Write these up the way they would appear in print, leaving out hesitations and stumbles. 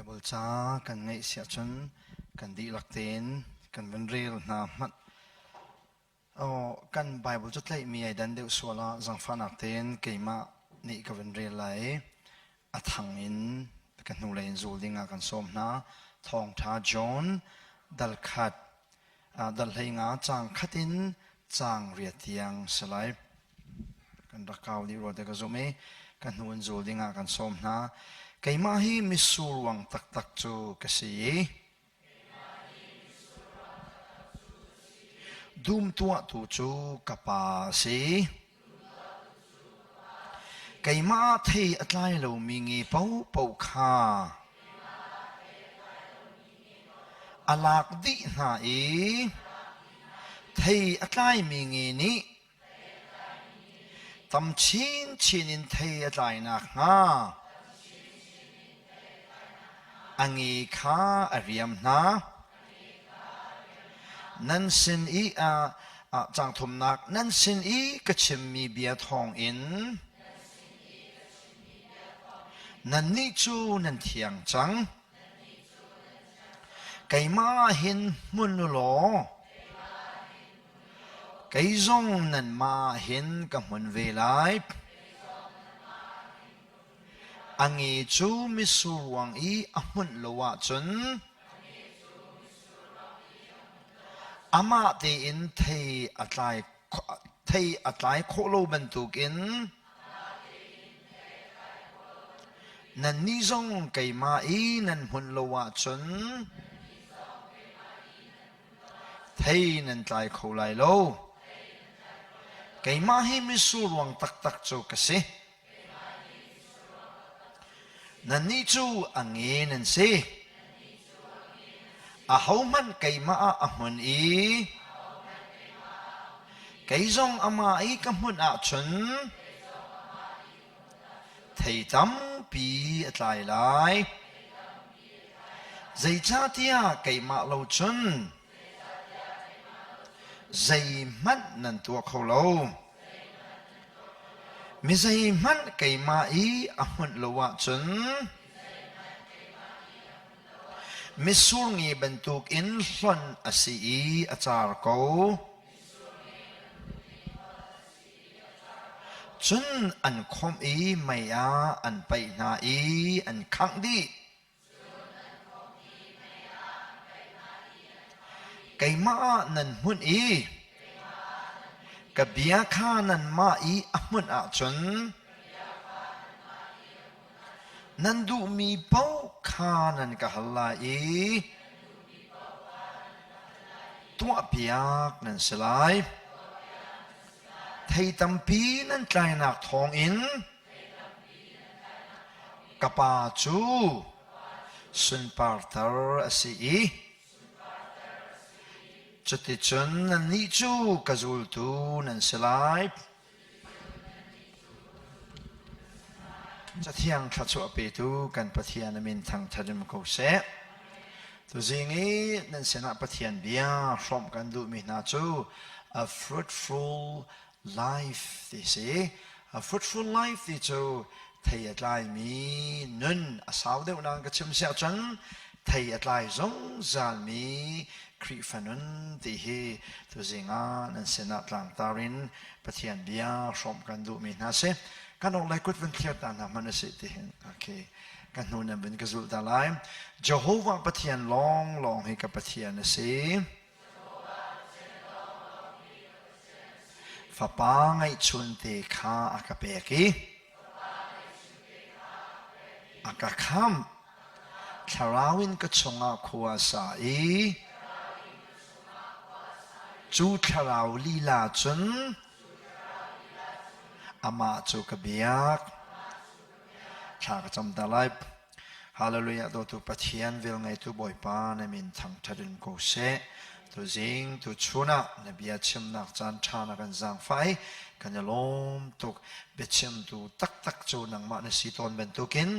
Baibal ca kan ngeih si ahcun kan dihlak tein kan van rel hna hmanh. Oh, kan Baibal cu tlaihmi ai dan deuh sual ah zangfahnak tein keimah nih ka van rel lai i a thang in ka hnulei in zul ding ah kan sawm hna. Thawngṭha John dal khat dal 15 caang khat in caang riat tiang si lai. Kan rak kau dih rua te ka zumh i ka hnu in zul ding ah kan sawm hna. Keimah hi mitsur ruang taktak cu ka si i dum tuahtu cu ka pa a si. Keimah ah thei a tlai lomi nge paohpaoh kha a lak dih hna i thei a tlaimi nge nih tam chinchin in thei a tlai nakhnga a nge kha a riam hna. Nan sin i caang thumnak nan sin i ka chimmi bia thawngin nannih cu nan thiang cang. Keimah ah hin hmun u law kei zong nanmah ah hin ka hmun ve lai. A nge cu mitsur ruang i a hmunh lo ahcun amah tein thei a tlai thei a tlai khawh lo bantukin nannih zong keimah i nan hmunh lo ahcun thei nan tlai kho lai lo. Keimah hi mitsur ruang taktak cu ka si. Nannih cu a nge nan si. Ahohmanh keimah ah a hmun i kei zong amah i ka hmunh ahcun thei tampi a tlai lai. Zeicahtiah keimah lo cun zeihmanh nan tuah kho lo. Mi zeihmanh keimah i a hmunh lo ahcun mitsur nge bantukin hlonh a si i a car ko. Cun an khawmh i mei ah an paih hna i an khangh dih. Keimah ah nan hmunh i ka bia kha nanmah i a hmunh ahcun nan duhmi paoh kha nan ka hal lai i tuahpiak nan si lai. Thei tampi nan tlainak thawngin Ka pa cu sunparter a si i cuticun nannih cu ka zultu nan si lai. Cathiang thluachuah petu kan Pathian a min thangṭhat in ko seh. Tuzing i nan sinah Pathian bia hrawmh kan duhmi hna cu a fruitful life ti si. A fruitful life ti cu thei a tlaimi nun a sau deuh nain ka chim si ahcun thei a tlai zungzalmi Khrihfa nun ti hi tuzing ah nan sinah tlangtar in Pathian bia hrawmh kan duhmi hna si. Kan awk lai kut van thliar ta hna hmanh a si ti hin. Okay. Ka hnu nan vun ka zulh ta lai. Jehovah Pathian lawnglawng hi ka Pathian a si. Fapa ngeihchunte kha a ka pek i a ka khamh. Thlarau in ka chungah khua a sa i cu thlarau lila cun amah cu ka biak. Thla ka cam ta lai. Hallelujah dawtu Pathian velngeitu Bawipa na min thangṭhat in ko seh. Tuzing tuchun ah na bia chimnak caan ṭha na kan zaangfah i kan i lawm tuk. Biachimtu taktak cu nangmah na si tawn bantukin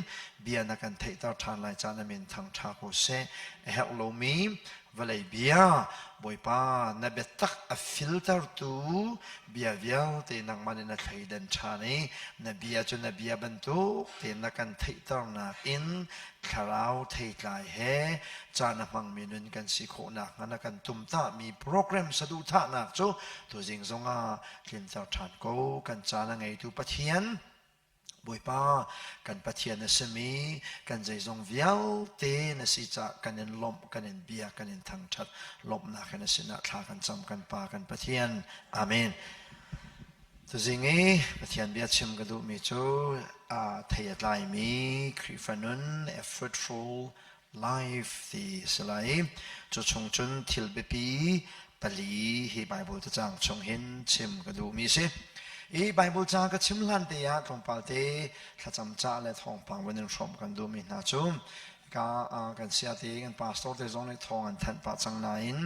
bia na kan theihter ṭhan lai caan na min thangṭha ko seh. A herh lomi Vawlei bia, Bawipa na biatak a filtertu bia vialte nangmah nih na thleidan ṭhan i na bia cu na bia bantuk tein na kan theihternak in thlarau theitlai he caan a hmangmi nun kan si khawh nakhnga na kan tumtahmi program saduhthahnak cu tuzing zongah tlinter ṭhan ko. Kan caan a ngeitu Pathian, Bawipa, kan Pathian na simi, kan zeizong vialte na si caah kan in lawmh, kan in bia, kan in thangṭhat. Lawmhnak he na sinah thla kan cam, kan Pa, kan Pathian. Amen. Tuzing i Pathian bia chim ka duhmi cu thei a tlaimi Khrihfa nun, a fruitful life ti a si lai. Cu chung cun thil biapi pali hi Bible cacang chung hin chim ka duhmi si. I Bible ca ka chim hlan te ah tlawmpal te thlacam ca le thawngpang vun in hrawm kan duhmi hna cu ka kan sia te kan pastor te zong nih thawng an thanh pah cang nain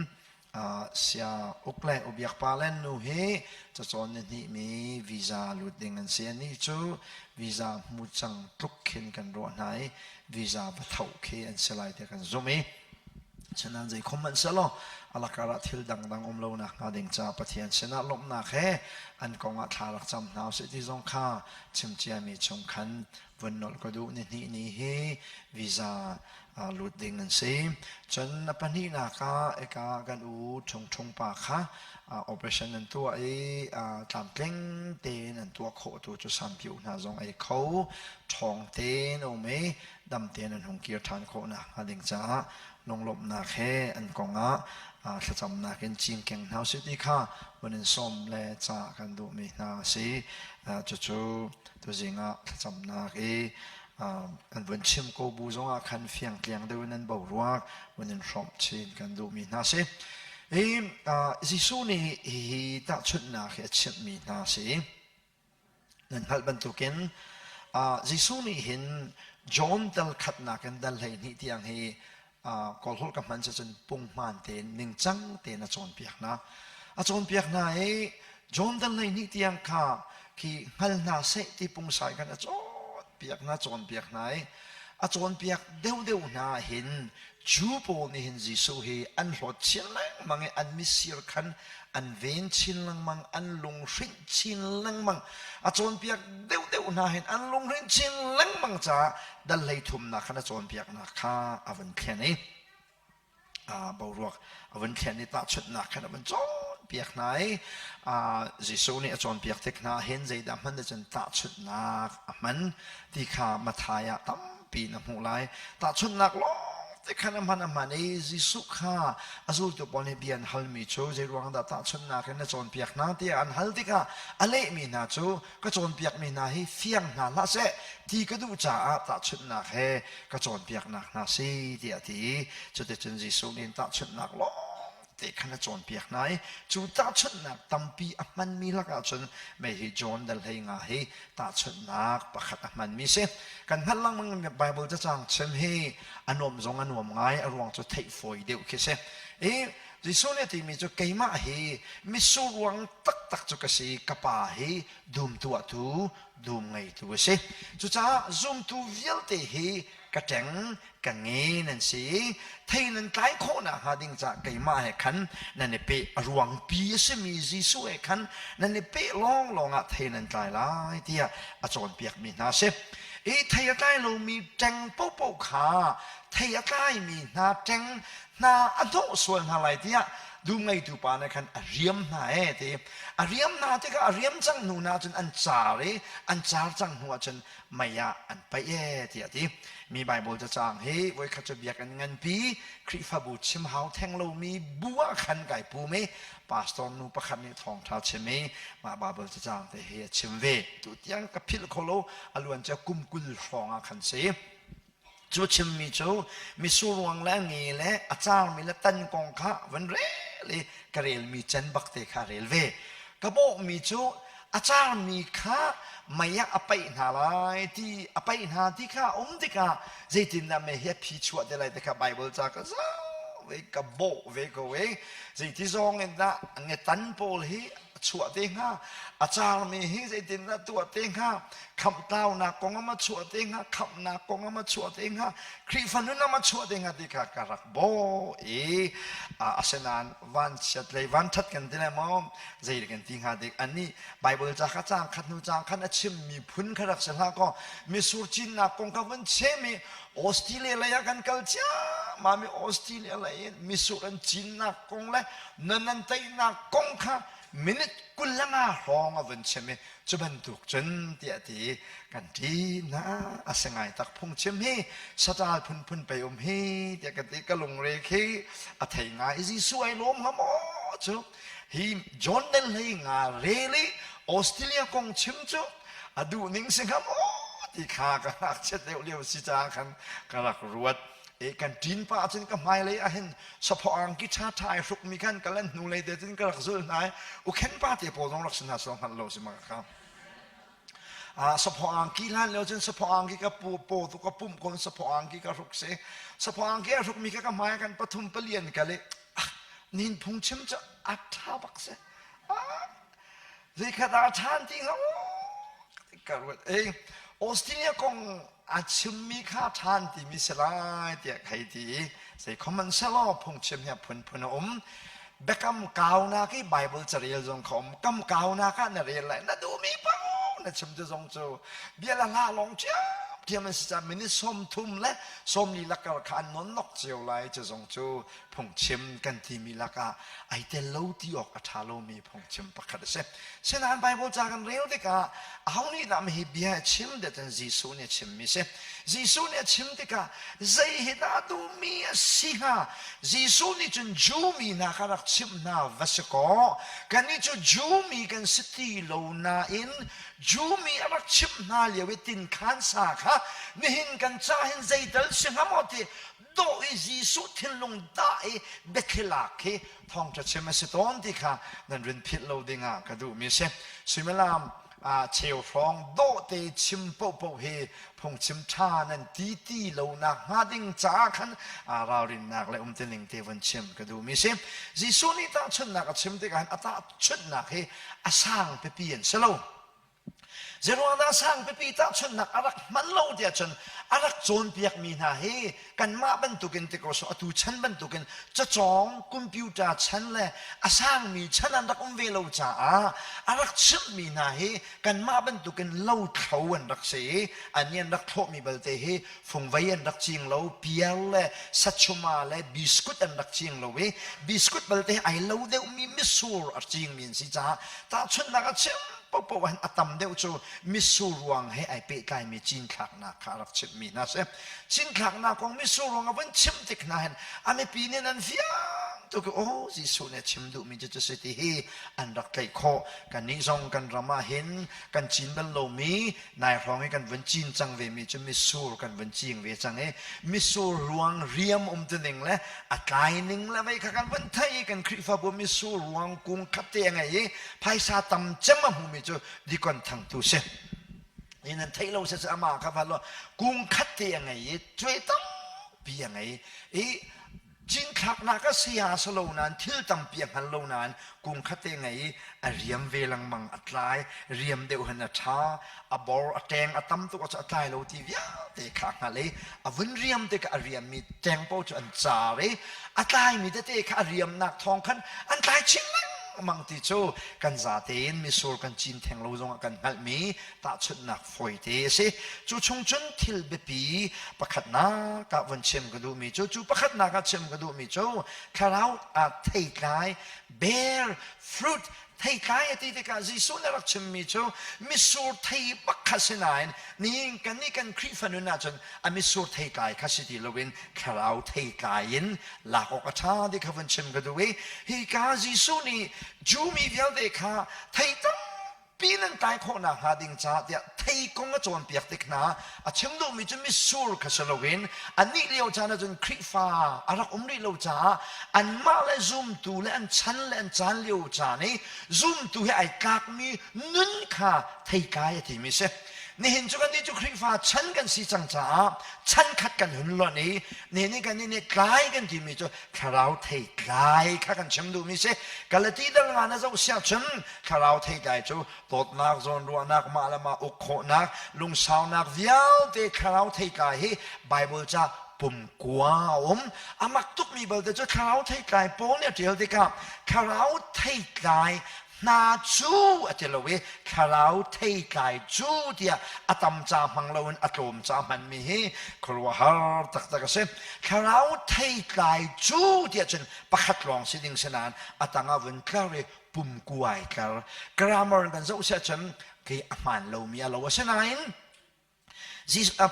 sia uk le ubiak pa le nu hi cacawn ni hnih mi visa lut ding an si. Anih cu visa hmu cang tluk khin kan ruah hna i visa va tho khi an si lai tiah kan zumh i Sinain zei khom hmanh sehlaw alakar ah thil dangdang um lo nak hnga ding caah Pathian sinah lawmhnak he an kong ah thla rak cam hna usih ti zong kha chim ciami chung khan vun nolh ka duh. Ni hnih ni hi visa lut ding an si. Cun a pahnihnak ah eka kan u Ṭhung Ṭhung pa kha operation an tuah i tlamtling tein an tuah khawh tu cu sampiu hna zong ei kho ṭhawng tein a um i dam tein an hung kir ṭhan khawh nakhnga ding caah lunglawmhnak he an kong ah thlacamnak in cingkeng hna usih ti kha vun in sawm le ca kan duhmi hna a si. Cucu tuzing ah thlacamnak i an vun chim ko bu zongah khan fiangtliang deuh in an boruak vun in hrawmh chin kan duhmi hna si. Hi Jesuh nih hihi tahchunhnak hi a chimhmi hna si. Nan hngalh bantukin Jesuh nih hin John dal khatnak in dal 12 tiang hi Kawlholh ka hman cun punghman tein ningcang tein a cawnpiak hna. A cawnpiak hna i John dal 12 tiang kha khi hngal hna seh ti pungsai khan a cawnpiak hna cawnpiak hna i a cawnpiak deuhdeuh hna hin Jew pawl nih hin Jesuh hi an hlawt chin lengmang i an mitsir khan an ven chin lengmang, an lunghrinh chin lengmang. A cawnpiak deuhdeuh hna hin an lunghrinh chin lengmang caah dal hlei thumnak khan a cawnpiaknak kha a vun thlen i boruak a vun thlen i tahchunhnak khan a vun cawnpiak hna i Jesuh nih a cawnpiak tik hna hin zeidah hman cun tahchunhnak a hman ti kha Matthai ah tampi na hmuh lai. Tahchunhnak lawng te khan a hman a hman i Jesuh kha a zultu pawl nih bia an halmi cu zeiruang dah tahchunhnak in na cawnpiak hna tiah an hal tikah a lehmi hna cu ka cawnpiakmi hna hi fiang hna hlah seh ti ka duh caah tahchunhnak he ka cawnpiaknak hna si tiah a ti i cuticun Jesuh nih tahchunhnak lawng te khan a cawnpiak hna i cu tahchunhnak tampi a hmanmi lakah cun mei hi John dal 15 hi tahchunhnak pakhat a hmanmi si. Kan hngalh lengmang Bible cacang chim hi a nuam zong a nuam ngai a ruang cu theih fawi deuh khi si. I Jesuh nih a timi cu keimah hi mitsur ruang taktak cu ka si ka pa hi dum tuahtu dum ngeitu a si. Cucaah zumtu vialte hi ka ṭeng ka nge nan si i thei nan tlai khawh nakhnga ding caah keimah he khan nan i peh a ruangpi a simi Jesuh he khan nan i peh lawnglawng ah thei nan tlai lai tiah a cawnpiakmi hna a si. I thei a tlai lomi ṭeng paohpaoh kha thei a tlaimi hna ṭeng hna a hnawh sual hna lai tiah dum ngeitu pa nih khan a riam hna ee ti a riam hna tikah a riam cang hnu hna cun an car i an car cang hnu ah cun mei ah an paih ee tiah a ti mi Bible cacang hi voikhat cu biakinn nganpi Khrihfabu chim hau theng lomi bu ah khan kai pum i pastor nu pakhat nih thawngṭha chim i mah Bible cacang te hi a chim ve tu tiang ka philh kho lo a luan cia kum 20 hrawng ah khan si Cu chimmi cu mitsur ruang le a nge le a carmi le tan kong kha van rel i ka relmi can bak te kha rel ve. Ka bawhmi cu a carmi kha mei ah a paih hna lai ti a paih hna ti kha a um tikah zeitindah mei hi a phi chuah te lai ti kha Bible ca ka zoh ve ka bawh ve ko i zeiti zong in dah ngetan pawl hi. chuah te hnga? A carmi hi zeitindah tuah te hnga? Khamhtlaunak kong ah chuah te hnga? Khamhnak kong ah chuah te hnga? Khrihfa nun ah chuah te hnga ti kha ka rak bawh i asinain vanchiat lei vanṭhat kan ti lai maw? Zei kan ti hnga dik? Anih Bible ca kha caang khat hnu caang khat a chimmi phun kha rak si hlah kaw mitsur cinnak kong kha vun chim i Australia lei ah kan kal ciammam i Australia lei in mitsur an cinnak kong le nan an teinak kong kha minute 25 hrawng a vun chim i cu bantuk cun tiah ti kan ṭi na a si ngai tak phungchim hi saṭal phunphun pei um hi tiah ka ti ka lungre khi a thei ngai Jesuh ai lawm hnga maw cu hi John Del hlei nga rel i Australia kong chim cu a duh ning si hnga maw ti kha ka ngakchiat deuh lio si caah khan ka rak ruat e kan ṭin pa ahcun ka hmailei ahhin saphaw angki ṭha ṭha ai hrukmi khan ka lan hnulei te cun ka rak zul hna i ukhen pa te pawl zong rak si hna sawng hngalh lo si ma kha saphaw angki hlan lio cun saphaw angki ka pu paw tu ka pumh kon saphaw angki ka hruk si saphaw angki a hrukmi kha ka hmai kan pathum palian kal i nin phung chim cu a ṭha bak si Zeikhat ah ṭhan ti hnga ka ruat ei Australia kong a chimmi kha ṭhan timi si lai tiah ka hei ti i zei khom selaw phungchim hi a phunphun a um biakam kaunak i Bible carel zong kha um kam kaunak ah na rel lai na duhmi paoh na chim cu zong cu bia la hla lawng ṭhiamṭhiam an si caah minute 30 le 40 lakar kha an non nok cio lai cu zong cu phungchim kan timi lakah ai tel lo ti awk a ṭha lomi phungchim pakhat a si. Sinain Bible ca kan rel tikah aho nih dah hi bia a chim deh cun Jesuh nih a chimmi si. Jesuh nih a chim tikah zei hi dah duhmi a si hnga? Jesuh nih cun Jew mi hna kha rak chimh hna va si kaw kannih cu Jew mi kan si ti lo nain Jew mi a rak chimh hna lio i tinkhan sa kha nihin kan ca hin zeital si hnga maw ti dawh i Jesuh thinlung dah i biathli lak khi thawngṭha chim a si tawn ti kha nan rin philh lo dingah ka duhmi a si. Suimilam cheu hrawng dawhte chim paohpaoh hi phungchim ṭha nan ti ti lo nak hnga ding caah khan ralrinnak le umtuning te vun chim ka duhmi a si. Jesuh nih tahchunhnak a chim tikah a tahchunhnak hi a sang pipi an si lo. Zeiruangdah sang pipi tahchunhnak a rak hman lo tiah cun a rak cawnpiakmi hna hi kanmah bantukin ti ko sawh atu chan bantukin cacawng computer chan le a sangmi chan an rak um ve lo caah a rak chimhmi hna hi kanmah bantukin lothlo an rak si i an an rak thlawhmi balte hi fungvei an rak cing lo piar le sachuma le biscuit an rak cing lo i biscuit balte ai lo deuhmi mitsur a cingmi an si caah tahchunhnak a chim paohpaoh ah a tam deuh cu mitsur ruang he ai pehtlaimi cinthlaknak kha a rak chimhmi hna si. Cinthlaknak kong mitsur ruang a vun chim tik hna hin a mipi nih an fiang tuk i aw Jesuh nih a chim duhmi cu cu si ti hi an rak tlaih khawh. Kannih zong kan ram ah hin kan cin bal lomi nai hrawng i kan vun cin cang vemi cu mitsur kan vun cing ve cang i mitsur ruang riam um tuning le a tlai ning le vei kha kan vun thei i kan Khrihfabu mitsur ruang kung khat te a ngei i phaisa tam cem a hmumi cu dikon thangtu si in an theih lo se ama kha va lo kung khat te a ngei i cuai tampi a ngei i cinthlaknak a saya si lo nain thil tampi a hngal lo nain kung khat te ngei i a riam ve lengmang a tlai riam deuh hin a ṭha a bor a ṭeng a tam tuk a tlai lo ti vialte kha a hngalh i a vun riam tikah a riammi ṭeng paoh cu an car i a tlaimi tete kha a riamnak thawng khan an tlai chin lengmang ti cu kan zate in misur kan cin theng lo zongah kan hngalhmi tahchunhnak fawite a si. Cu chung cun thil biapi pakhatnak ah vun chim ka duhmi cu cu pakhatnak ah chim ka duhmi cu thlarau ah theitlai bear fruit theitlai a ti tikah Jesuh nih a rak chimmi cu mitsur thei bak kha si nain nihin kan nih kan Khrihfa nun ahcun a mitsur theitlai kha si ti loin thlarau theitlai in lak awk a ṭha ti kha vun chim ka duh i hika Jesuh nih Jew mi vialte kha thei tampi nan tlai khawh nakhnga ding caah tiah thei kong a cawnpiak tik hna a chim duhmi cu mitsur kha si loin anih lio caan ahcun Khrihfa a rak um rih lo caah anmah le zumtu le an chan le an caan lio caan i zumtu he ai tlakmi nun kha theitlai a timi si. Nihin cu kan nih cu Khrihfa chan kan si cang caah chan khat kan hun lonh i nihin ni kan nih nih tlai kan timi cu thlarau thei tlai kha kan chim duhmi si. Galati dal nga na zoh siah cun thlarau thei tlai cu dawtnak, zawnruahnak, mah le mah uk khawhnak, lungsaunak vialte thlarau thei tlai hi Bible ca pumkua a um. A mak tukmi balte cu thlarau theitlai Paul nih a ṭial tikah thlarau theitlai hna cu a ti lo i thlarau theitlai cu tiah a tam ca hmang loin a tlawm ca hmanmi hi khuaruahhar taktak a si. Thlarau theitlai cu tiah cun pakhat lawng si ding si nain a tang ah vun tlar i pumkua ai tlar. Grammar in kan zoh siah cun kei a hmaan lomi a lo. Asinain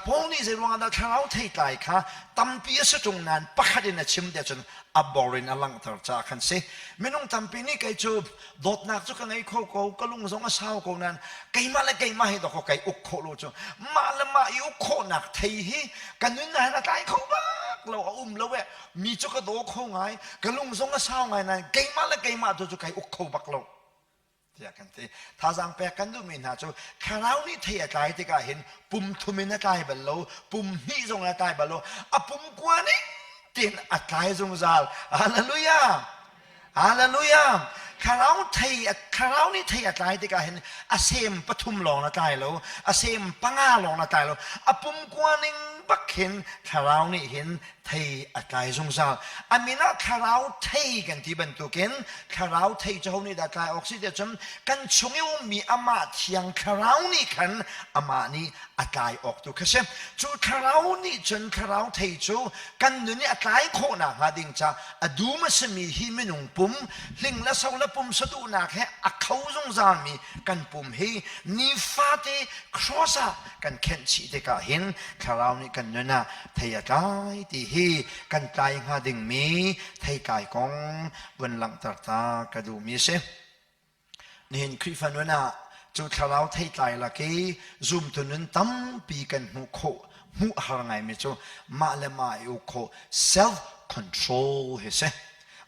Paul nih zeiruangah dah thlarau theitlai kha tampi a si ṭung nain pakhat in a chim tiah cun a bor in a langhter caah khan si. Minung tampi nih kei cu dawtnak cu ka ngei kho ko, ka lung zong a sau ko nain keimah le keimah hi dawkaw kai uk khawh lo cu mah le mah i uk khawhnak thei hi ka nun ah hin a tlai kho bak lo, a um lo eh. Mi cu ka daw kho ngai, ka lung zong a sau ngai nain keimah le keimah tu cu kai uk kho bak lo. tiah kan ti. Thazaang pek kan duhmi hna cu thlarau nih thei a tlai tikah hin pum thum in a tlai bal lo, pum hnih zong a tlai bal lo, a pum kua ning tein a tlai zungzal. Hallelujah! Hallelujah! Thlarau thei thlarau nih thei a tlai tikah hin a sem pathum lawng a tlai lo, a sem panga lawng a tlai lo, a pum kua ning bak hin thlarau nih hin thei a tlai zungzal. A min ah thlarau thei kan ti bantukin thlarau thei cu ho nih dah tlai awk si tiah cun kan chung i ummi amah thiang thlarau nih khan amah nih a tlai awk tu kha si. Cu thlarau nih cun thlarau thei cu kan nun i a tlai khawh nakhnga ding ca a dum a simi hi minung pum hling le so le pum saduhnak he a kho zungzalmi kan pum hi nifate cross ah kan khenh chih tikah hin thlarau nih kan nun ah thei a tlai ti hi kan tlai hnga dingmi theitlai kong vun langhter ta ka duhmi a si. Nihin Khrihfa nun ah cu thlarau theitlai lak i zumtu nun tampi kan hmuh khawh hmuh har ngaimi cu mah le mah i uk khawh self control hi si.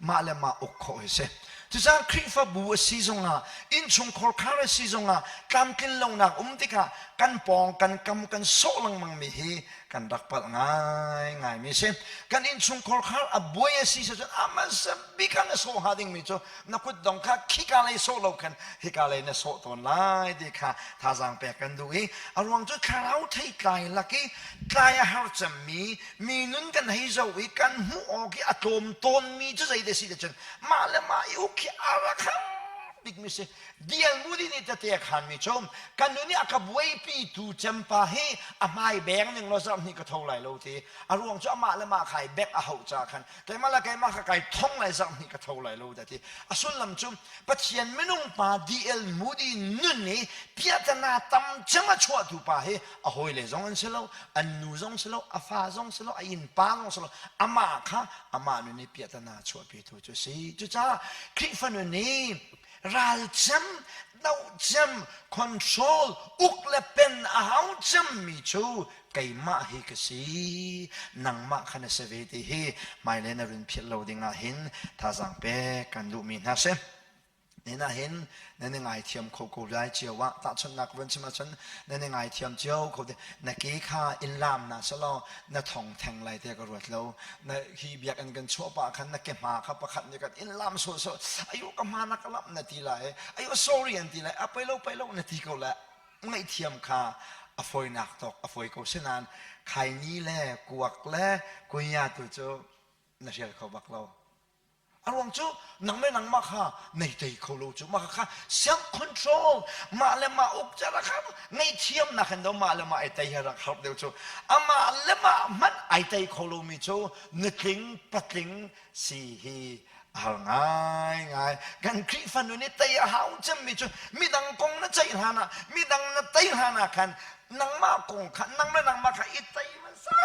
Mah le mah uk khawh hi si. Cucaah Khrihfabu a si zongah innchungkhar khar a si zongah tlamtlin lonak um tikah kan pawng kan kam kan sawh lengmangmi hi kan rak palh ngaingaimi a si. Kan innchungkhar khar a buai a si cun a hmasa bik ah na sawh hnga dingmi cu na kutdong kha khika lei sawh lo khan hika lei na sawh tawn lai ti kha thazaang pek kan duh i a ruang cu thlarau theitlai lak i tlai a har cemmi mi nun kan hei zoh i kan hmuh awk i a tlawm tawnmi cu zei te si te cun mah le mah i uk hi a rak har bikmi si D.L. Moody nih tete a khanmi cu kan nu nih a ka buaipi tu cempa hi a hmai beng ning law zarh hnih ka tho lai lo ti a ruang cu amah le mah khai bek a hauh ca khan keimah le keimah kha kai thong lai zarh hnih ka tho lai lo ti a sullam cu Pathian minung pa D.L. Moody nun i piahtana tam cem a chuahtu pa hi a hawile zong an si lo an nu zong si lo a fa zong si lo a innpa zong si lo amah kha amah nun i piahtana chuahpitu cu si cucaah Khrihfa nun i ralcem dohcem control uk le pen a hau cemmi cu keimah hi ka si nangmah kha na si ve ti hi hmailei na run philh lo ding ah hin thazaang pek kan duhmi hna si. Nin ah hin nan i ngaithiam kho ko lai cio ah tahchunhnak van chim ahcun nan i ngaithiam cio kho te na ke kha in lam na selaw na thong theng lai te ka ruat lo na hi biakinn kan chuah pah khan na ke hma kha pakhat nih kan in lam so so ayu ka hma na ka lam na ti lai ayu sorry an ti lai a pei lo pei lo na ti ko lai ngaihthiam kha a fawinak tawk a fawi ko sinain khaini le kuak le kunya tu cu na hrial kho bak lo A ruang cu nang le nangmah kha nei tei kho lo cu mah kha self control mah le mah uk cara kha ngaihthiamnak in do mah le mah ai tei he rak harp deuh cu amah le mah hmanh ai tei kho lomi cu nutling patling si hi a har ngaingai kan Khrihfa nun i tei a hau cemmi cu midang kong na ceih hlan ah midang na tei hlan ah khan nangmah kong kha nang le nangmah kha i tei hmasa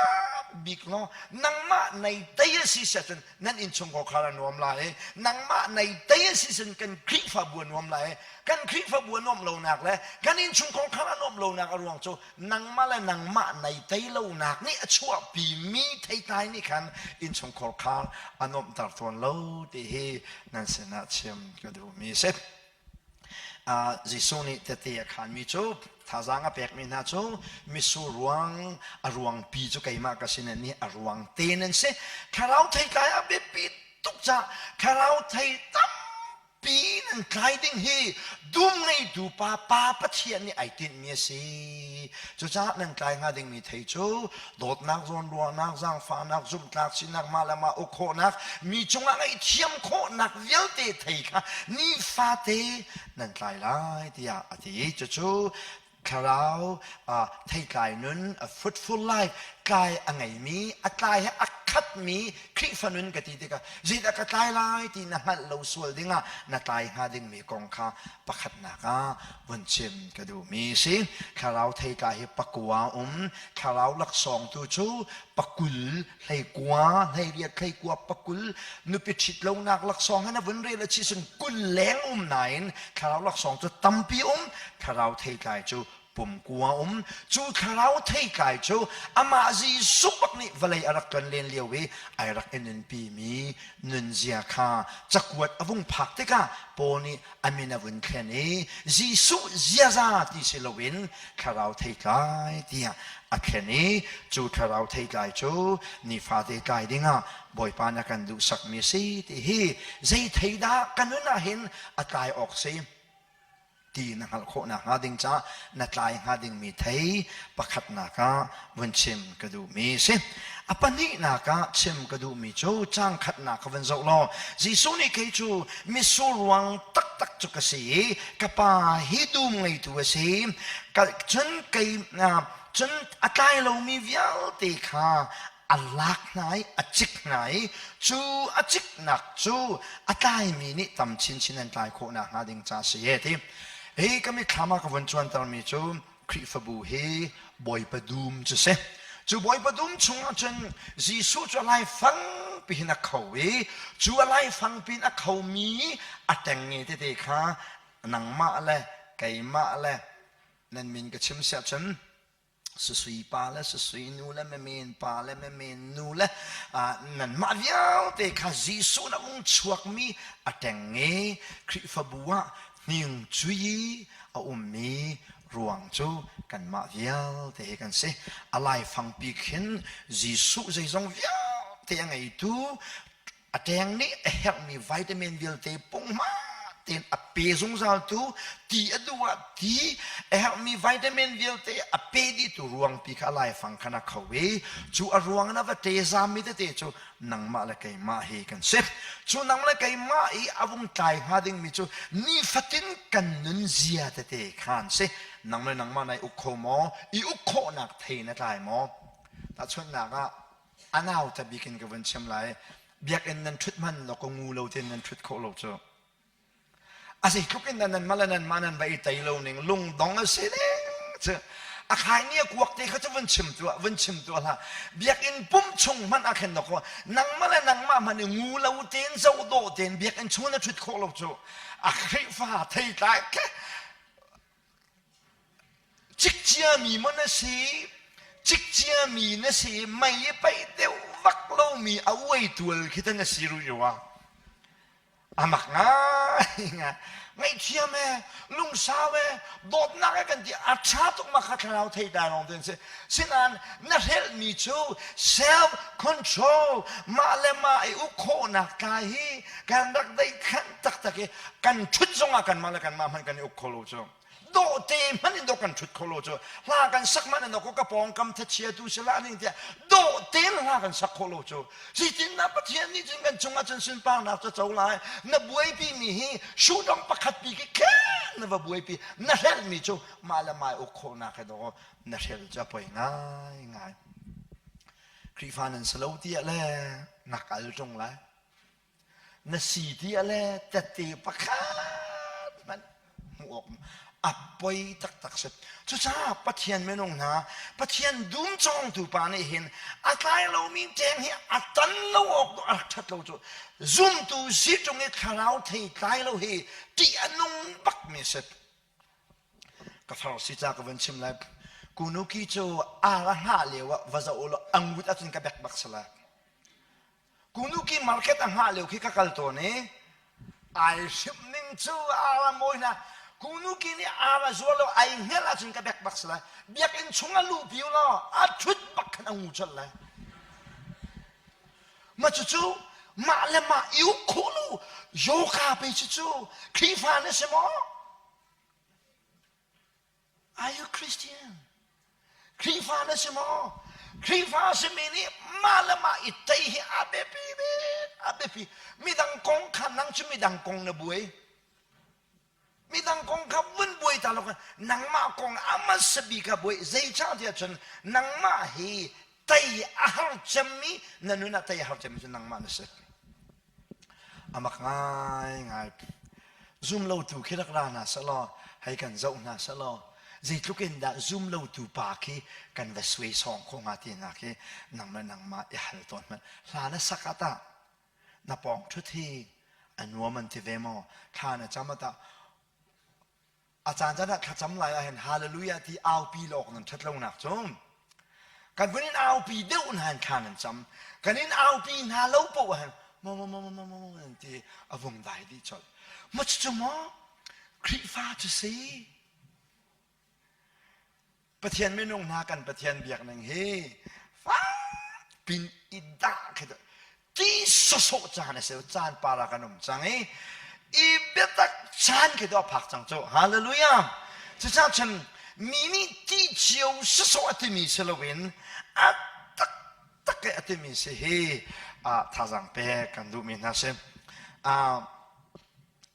bik law nangmah nei tei a si siah cun nan innchungkhar khar a nuam lai i nangmah nei tei a si sin kan Khrihfabu a nuam lai i kan Khrihfabu a nuamh lonak le kan innchungkhar khar a nuamh lonak a ruang cu nangmah le nangmah nei tei lonak nih a chuahpi mi theitlai nih khan innchungkhar khar a nuamhter tawn lo ti hi nan sinah chim ka duhmi a si. Jesuh nih tehte a khanmi cu. Thazaang a pekmi hna cu mitsur ruang a ruangpi cu keimah ka si nan nih a ruang te nan si. Thlarau theitlai a biapi tuk caah thlarau thei tampi nan tlai ding hi dum ngeitu pa pa Pathian nih ai tinhmi a si. Cucaah nan tlai hnga dingmi thei cu dawtnak, zawnruahnak, zaangfahnak, zumhtlak sinak, mah le mah uk khawhnak, mi cungah ngaihthiam khawhnak vialte thei kha nifate nan tlai lai tiah a ti. Cucu thlarau theitlai nun a fruitful life tlai a ngeimi a tlai he a khatmi Khrihfa nun ka ti tikah zeidah ka tlai lai ti na hngalh lo sual dingah na tlai hnga dingmi kong kha pakhatnak ah vun chim ka duhmi si. Thlarau theitlai hi pakua um thlarau laksawng tu cu pakul hleikua hleiriat hleikua pakul nupi ṭhit lonak laksawng he na vun rel a chi sun kul leng um nain thlarau laksawng cu tampi um thlarau theitlai cu pumkua um cu thlarau theitlai cu amah Jesuh bak nih vawlei a rak tlon len lio i ai rak i nunpi mi nunzia kha cakuat a vung phak tikah Paul nih a min a vun thlen i Jesuh ziaza ti si loin thlarau theitlai tiah a thlen i cu thlarau theitlai cu nifate tlai dingah Bawipa na kan duhsakmi a si ti hi zei thei dah ka nun ah hin a tlai awk si ti na hngalh khawh nakhnga ding caah na tlai hnga dingmi thei pakhatnak ah vun chim ka duhmi si. A pahnihnak ah chim ka duhmi cu caang khatnak ka vun zoh law Jesuh nih kei cu mitsur ruang taktak cu ka si i ka pa hi dum ngeitu a si. Cun kei cun a tlai lomi vialte kha a lak hna i a cik hna i cu a ciknak cu a tlaimi nih tam chinchin an tlai khawh nakhnga ding ca si e ti. Hi ka mitthlam ah ka vun cuantermi cu Khrihfabu hi Bawipa dum cu si. Cu Bawipa dum chungah cun Jesuh cu a laifang pihin a kho i cu a laifang pin a khomi a ṭengnge tete kha nangmah le keimah le nan min ka chim siah cun susui pa le susui nu le memen pa le memen nu le nanmah vialte kha Jesuh na vung chuakmi a ṭengnge Khrihfabu ah hning cui a ummi ruang cu kanmah vialte hi kan si. A laifangpi khin Jesuh zeizong vialte a ngeitu a ṭeng nih a herhmi vitamin vialte punghma tein a pe zungzaltu ti a duh ah ti a herhmi vitamin vialte a pe dihtu ruangpi kha a laifang khan a kho i cu a ruang in a va ṭezammi tete cu nangmah le keimah hi kan si. Cu nang le keimah i a vung tlai hnga dingmi cu nifatin kan nun zia tete kha an si. Nang le nangmah nai uk kho maw? I uk khawhnak thei na tlai maw? Tahchunhnak ah a nauta bik in ka vun chim lai. Biakinn nan ṭhut hman law ka ngu lo tein nan ṭhut khawh lo cu. A zeitluk in nan mah le nan mah nan va i tei lo ning lungdong a si ning cu a khai ni a kuak te kha cu vun chim tuah vun chim tuah hlah biakinn pum chung hmanh ah khin dawk nangmah le nangmah hmanh i ngu lo tein zoh dawh tein biakinn chung na ṭhut khawh lo cu a Khrihfa theitlai ke cikciami maw na si cikciami na si mei i paih deuh vak lomi a uai tual khi ta na si rih rua A mak ngai. Ngaihthiam e, lungsau e, dawtnak e kan ti a ṭha tuk ma kha thlarau thei ta lawng ten si. Sinain na hrelhmi cu self control mah le mah i uk khawhnak tlai hi kan rak deih khanh taktak i kan ṭhut zongah kanmah le kanmah hmanh kan i uk kho lo cu. Dawhte hmanh in dawh kan ṭhut kho lo cu hla kan sak hmanh in dawh ka pawngkam thachia tu si la ning tiah dawh tein hla kan sak khawh lo cu zeitindah Pathian nih cun kan cungah cun sunparnak cu co lai na buaipi mi hi shudong pakhat pi khi khen na va buaipi na hrelhmi cu mah le mah uk khawhnak he dawh na hrel cu a poi ngai ngai Khrihfa nan si lo tiah le na kal ṭung lai Na si ti a le tette pakhat hmanh hmuh awk a poi taktak si. Cucaah Pathian minung hna, Pathian dum cawngtu pa nih hin a tlai lomi ṭeng hi a tan lo awk a rak ṭhat lo cu. Zumtu si ṭung i thlarau thei tlai lo hi ṭih a nung bakmi a si. Ka far si ca ka van chim lai. Kunuki cu ar a hngah lio ah va zoh u law a ngut ahcun ka bek bak si lai. Kunuki market a hngah lio khi ka kal tawn i ai hrimh ning cu a mawi hna. Kunu ki nih ar a zuar lo ai hngelh ahcun ka bek bak si lai. Biakinn chung a luhpi u law a ṭhut bak khan a ngu colh lai. Ma cucu mah le mah i uk khawh lu yoga pe cucu Khrihfa na si maw? Are you Christian? Khrihfa na si maw? Khrihfa simi nih mah le mah i tei hi a biapi bik, a biapi. Midang kong kha nang cu midang kong na buai. Midang kong kha vun buai ta lo nangmah kong a hmasa bik ah buai. Zeicah tiah cun nangmah hi tei a har cemmi na nun ah tei a har cemmi cu nangmah na si. Amak ngaingai. Zumlotu khi rak ra hna sehlaw, hei kan zoh hna sehlaw, zeitluk in dah zumlotu pa khi kan va suai sawng khawh hnga ti hna khi nang le nangmah i hal tawn hmanh. Hla na sak ah tah na pawng ṭhut hi a nuam an ti ve maw? Thla na cam ah tah a caan caan ah thlacam lai ah hin hallelujah ti aupi lawk nan ṭhat lonak cu kan vun in aupi deuh hna in thla nan cam kan in aupi hna lo poh ah hin mo mo mo mo mo mo nan ti a vung dai dih colh ma cucu maw Khrihfa cu si Pathian minung hna kan Pathian biak ning hi pin i dah khi ti sawsawh caan a si caan para kan um cang i i biatak caan khi to phak cang cu hallelujah cucaah cun mi nih ti cio sawsawh a timi si loin a taktak a timi si hi thazaang pek kan duhmi hna si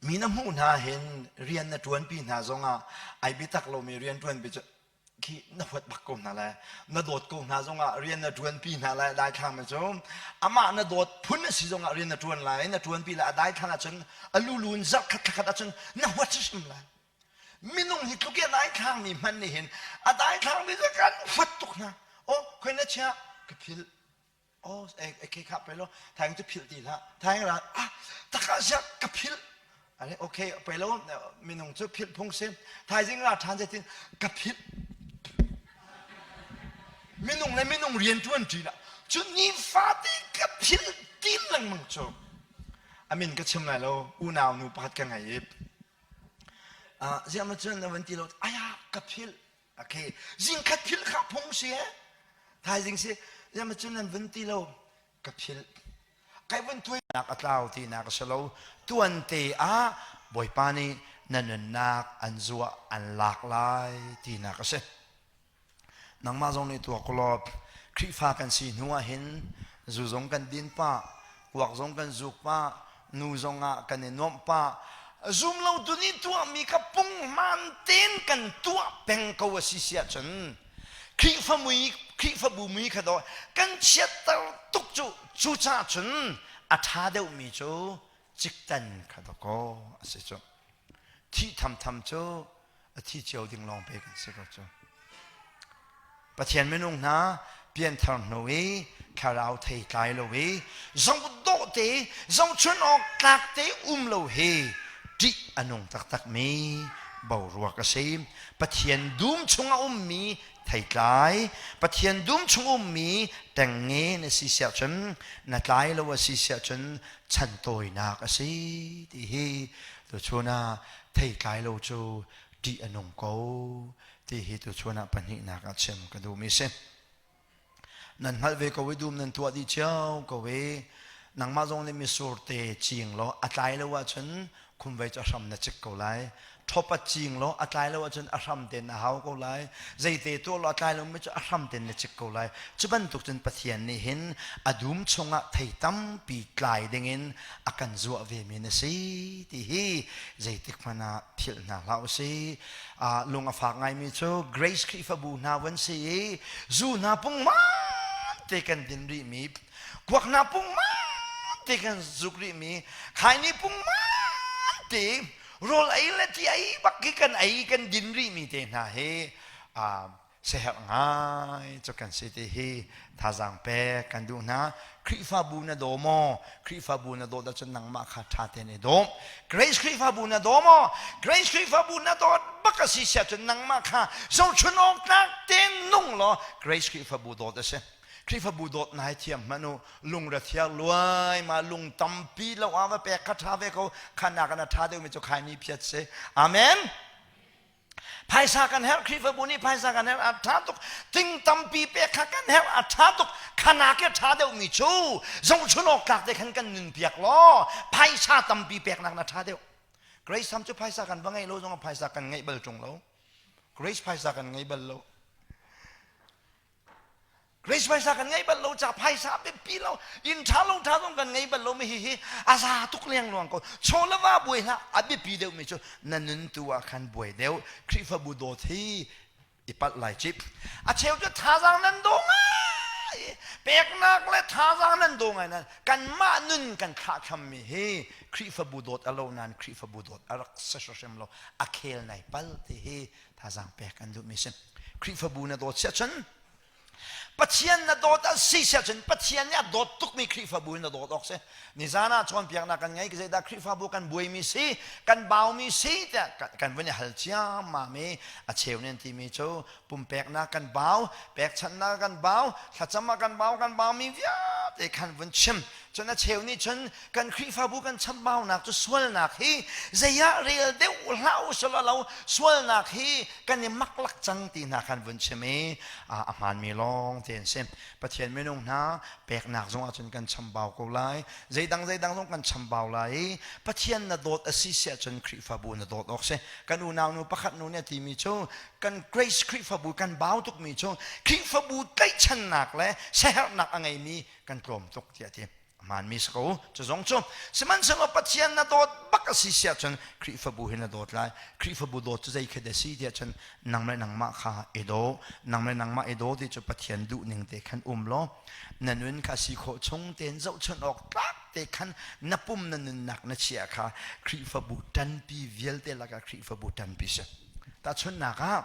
Mi na hmuh hna hin rian na ṭuanpi hna zongah ai biatak lomi rian ṭuanpi cu khi na huat bak ko hna lai. Na dawt ko hna zongah rian na ṭuanpi hna lai daithlang mi cu amah na dawt phun a si zongah rian na ṭuan lai na ṭuanpi lai a daithlang ahcun a lulu in zarh khat thlakhat ahcun na huat hrimhrim lai. Minung hi tluk i a daithlang mi hmanh nih hin a daithlang mi cu kan huat tuk hna. Oh, khoi na chia ka philh Oh, ke kha pe lo thaing cu philh ti hlah thaing ra ah taka sia ka philh ale okay pe lo minung cu philh phung si thaizing ra ṭhan zeitin ka philh minung le minung rian ṭuan ṭi lah cu nifate ka philh tin lengmang cu amin ka chim lai lo unau nu pakhat ka ngei i ziah ma cun na van ti lo aya ka philh Okay, zingkhat philh kha phung si eh. Thaizing si, zema cun nan vun ti lo, ka philh. Kai vun tuainak a tlau tinak a si lo. Tuante ah Bawipa nih na nunnak an zuah an lak lai tinak a si. Nangmah zong nih tuak law Khrihfa kan si hnu ah hin zu zong kan din pah, kuak zong kan zuk pah, nu zong ah kan i nuamh pah zumlotu nih tuahmi kha punghman tein kan tuah peng ko a si si ahcun Khrihfa mui Khrihfabu mui kha daw kan chiatter tuk cu cucaah cun a ṭha deuhmi cu ciktan kha dawkaw a si cu thih thamtham cu a thi cio ding lawng pe kan si ko cu Pathian minung hna pianthar hnu i thlarau thei tlai lo i zohdawh te zohchun awk tlak te um lo hi ṭih a nung taktak mi boruak a si Pathian dum chung a ummi theitlai Pathian dum chung ummi ṭengnge na si siah cun na tlai lo a si siah cun chan tawinak a si ti hi tuchun ah theitlai lo cu ṭih a nung ko ti hi tuchun ah pahnihnak ah chim ka duhmi si. Nan hngalh ve ko i dum nan tuah dih cio ko i nangmah zong nih misur te ciing law a tlai lo ahcun khumvei cu a hram na cik ko lai. Ṭhawpat ciing law a tlai lo ahcun a hram tein na hau ko lai. Zeite tuah law a tlai lomi cu a hram tein na cik ko lai. Cu bantuk cun Pathian nih hin a dum chungah thei tampi tlai dingin a kan zuah vemi na si ti hi zeitik hmanh ah philh hna hlah usih. Lung a fak ngaimi cu Grace Khrihfabu hna van si i zu hna pungman te kan din rihmi, kuak hna pungman te kan zuk rihmi, khaini pungman te rawl ei le ti ei bak hi kan ei kan din rihmi te hna hi siaherh ngai cu kan si ti hi thazaang pek kan duh hna. Khrihfabu na daw maw? Khrihfabu na dawt ahcun nangmah kha ṭha tein i dawm. Grace Khrihfabu na daw maw? Grace Khrihfabu na dawt bak a si siah cun nangmah kha zohchun awk tlak tein nung law Grace Khrihfabu dawt a si. Khrihfabu dawt nai thiam hmanh u lungre thiar luai ma lung tampi lo ah va pek kha ṭha ve ko kha nakin a ṭha deuhmi cu khaini phiat si. Amen. Phaisa kan herh, Khrihfabu nih phaisa kan herh, a ṭha tuk. Ting tampi pek kha kan herh, a ṭha tuk. Khanak i a ṭha deuhmi cu zohchun awk tlak te khan kan nun piak law phaisa tampi peknak na ṭha deuh. Grace Ham cu phaisa kan va ngeih lo zongah phaisa kan ngeih bal ṭung lo. Grace phaisa kan ngei bal lo. Grace phaisa kan ngei bal lo ca phaisa biapi lo inn ṭha lo ṭha zong kan ngei bal lo mi hi hi a za tuk lengluang ko chaw le va buai hlah a biapi deuh mi cu na nun tu ah khan buai deuh Khrihfabu dawt hi i palh lai cip a cheu cu thazaang nan do ngai peknak le thazaang nan do ngai nan kanmah nun kan thlahthlam mi hi Khrihfabu dawt a lo nain Khrihfabu dawt a rak si hrim lo a khel nai pal ti hi thazaang pek kan duh mi si Khrihfabu na dawt siah cun Pathian na dawt a si siah cun Pathian nih a dawt tukmi Khrihfabu in na dawt awk si. Nizan ah cawnpiaknak kan ngei zeidah Khrihfabu kan buaimi si, kan baumi si tiah kan vun i hal ciammam i a cheu nih an timi cu pumpeknak kan bau, pekchanhnak kan bau, thlacam ah kan bau, kan baumi vialte khan vun chim. Cun a cheu nih cun kan Khrihfabu kan chambaunak cu sualnak hi zei ah rel deuh hlah u selaw lo sualnak hi kan i maklak cang ti hna khan vun chim i a hmaanmi lawng te an si. Pathian minung hna peknak zong ahcun kan chambau ko lai. Zeidang zeidang zong kan chambau lai i Pathian na dawt a si siah cun Khrihfabu na dawt awk si. Kan unau nu pakhat nu nih a timi cu kan Grace Khrihfabu kan bau tukmi cu Khrihfabu tlaihchannak le siaherhnak a ngeimi kan tlawm tuk tiah a ti hmaanmi si ko cu zong cu sihmanhsehlaw Pathian na dawt bak a si siah cun Khrihfabu hi na dawt lai Khrihfabu dawt cu zei khi dah si tiah cun nang le nangmah kha i daw nang le nangmah i daw ti cu Pathian duh ning te khan um law na nun kha si khawh chung tein zohchunh awk tlak te khan na pum na nunnak na chia kha Khrihfabu ṭanpi vialte lakah Khrihfabu ṭanpi si tahchunhnak ah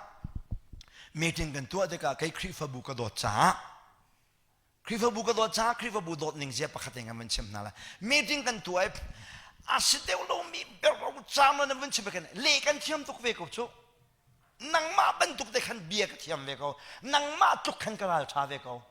meeting kan tuah tikah kei Khrihfabu ka dawt caah Khrihfabu ka dawt caah Khrihfabu dawt ning zia pakhat in kan vun chim hna lai. Meeting kan tuah i a si deuh lomi berro caam na vun chim kan le kan thiam tuk ve ko cu. Nangmah bantuk te khan bia ka thiam ve ko. Nangmah tluk khan ka ral tha ve ko.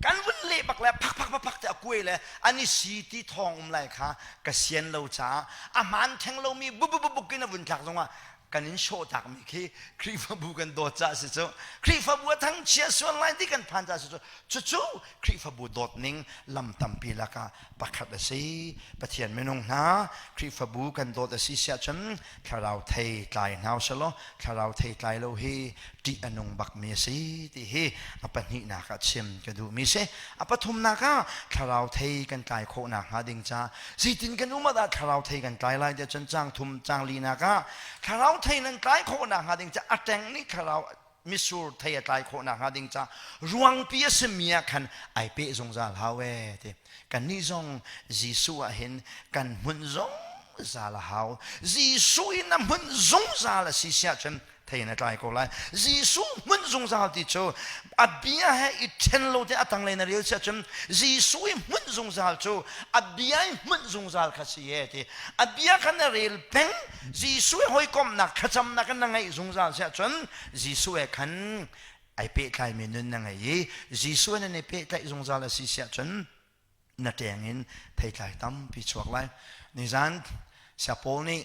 Kan vun leh bak le phak phak phak phak te a kuai le an i si ti thawng um lai kha ka sian lo caah a hmaan theng lomi bu bu bu buk in a vun thlak zongah kan in sawhtakmi khi Khrihfabu kan dawt caah si cu Khrihfabu a thangchia sual lai ti kan phan caah si cu cucu Khrihfabu dawt ning lam tampi lakah pakhat a si Pathian minung hna Khrihfabu kan dawt a si siah cun thlarau thei tlai hna usalaw thlarau thei tlai lo hi ṭih a nung bakmi a si ti hi a pahnihnak ah chim ka duhmi si a pathumnak ah thlarau thei kan tlai khawh nakhnga ding ca zeitin kan um ah dah thlarau thei kan tlai lai tiah cun caang thum caang linak ah thlarau thei nan tlai khawh nakhnga ding ca a ṭeng nih thlarau misur thei a tlai khawh nakhnga ding ca ruangpi a simi ah khan ai peh zungzal hau e ti kannih zong Jesuh ah hin kan hmun zungzal a hau Jesuh in a hmun zungzal a si siah cun thei na tlai ko lai Jesuh hmun zungzal ti cu a bia he i ṭhen lo te a tanglei na rel siah cun Jesuh i hmun zungzal cu a bia i hmun zungzal kha si e ti a bia kha na rel peng Jesuh i hawikomhnak thlacamnak na ngeih zungzal siah cun Jesuh he khan ai pehtlaimi nun na ngei i Jesuh nan i pehtlaih zungzal a si siah cun na ṭeng in theitlai tampi chuak lai nizan Siapaul nih